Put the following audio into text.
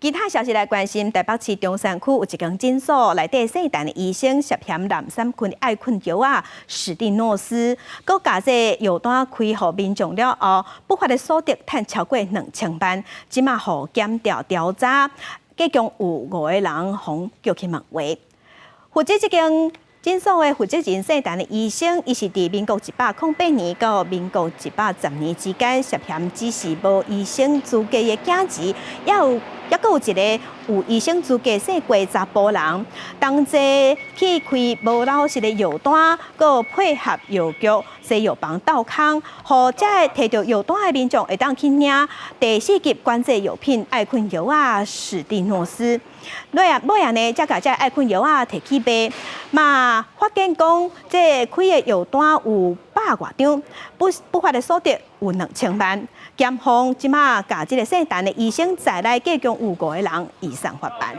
其他消息來關心，台北市中山區有一間診所內底姓陳的醫生涉嫌濫散困愛睏藥仔史蒂諾斯，閣共這藥單開予民眾了後，不法的所得趁超過2000萬，這馬予檢調調查，計共有五個人予叫去問話。負責這間診所的負責人姓陳的醫生，伊是佇民國108年到民國110年之間，涉嫌指示無醫生資格的檢治，也有抑閣有一个有醫生資格姓郭查埔人，同齊去開無老實的藥單，閣配合藥局西藥房鬥空，予這个提著藥單的民眾會當去領第四級管制藥品愛睏藥仔史蒂諾斯。尾仔尾仔呢，才共這愛睏藥仔提去賣，嘛發現講這開的藥單有百外張，不法的所得有2000萬。檢方這馬共這个姓陳的醫生在內，計共有五個人移送法辦。